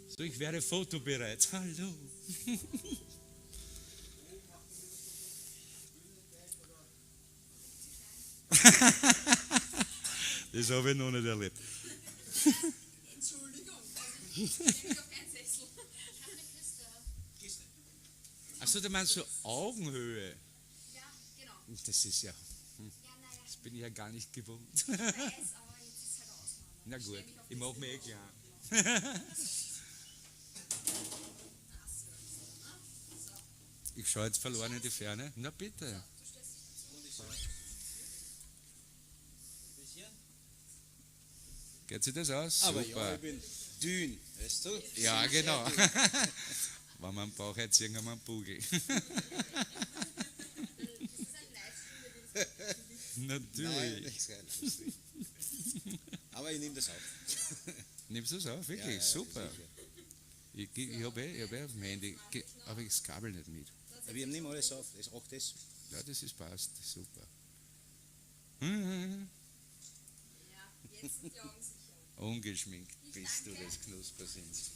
So, ich wäre fotobereit. Hallo. Das habe ich noch nicht erlebt. Entschuldigung, also ich stelle mich auf keinen Sessel. Ich habe eine Kiste. Kiste. Achso, du meinst so Augenhöhe. Ja, genau. Das ist ja, Ja, naja, das bin ich ja gar nicht gewohnt. ich weiß, aber jetzt ist halt Ausnahme. Na Ich gut, stell mich auf ich mache Kiste mir eh drauf. klar. Ach so, ne? So, Ich schaue jetzt verloren in die Ferne. Na bitte. du stellst dich dazu. Und ich so. Ein bisschen. Geht sich das aus? Aber Super. ja, ich bin dünn, weißt du? Ja, Sehr genau. dünn. Wenn man einen Bauch hat, ziehen wir einen Bugel. Das ist ein Livestream, der wird Nein, Natürlich. das ist kein Livestream. Aber ich nehme das auf. Nimmst du es auf? Wirklich? Ja, ja, Super. sicher. Ich habe eh, hab eh auf dem Handy, aber ich das Kabel nicht mit. Ja, wir nehmen alles auf, das, auch das. Ja, das ist passt. Super. Mhm. Ja, jetzt sind die Augen sicher. Ungeschminkt Ich bist du danke. des Knuspersins.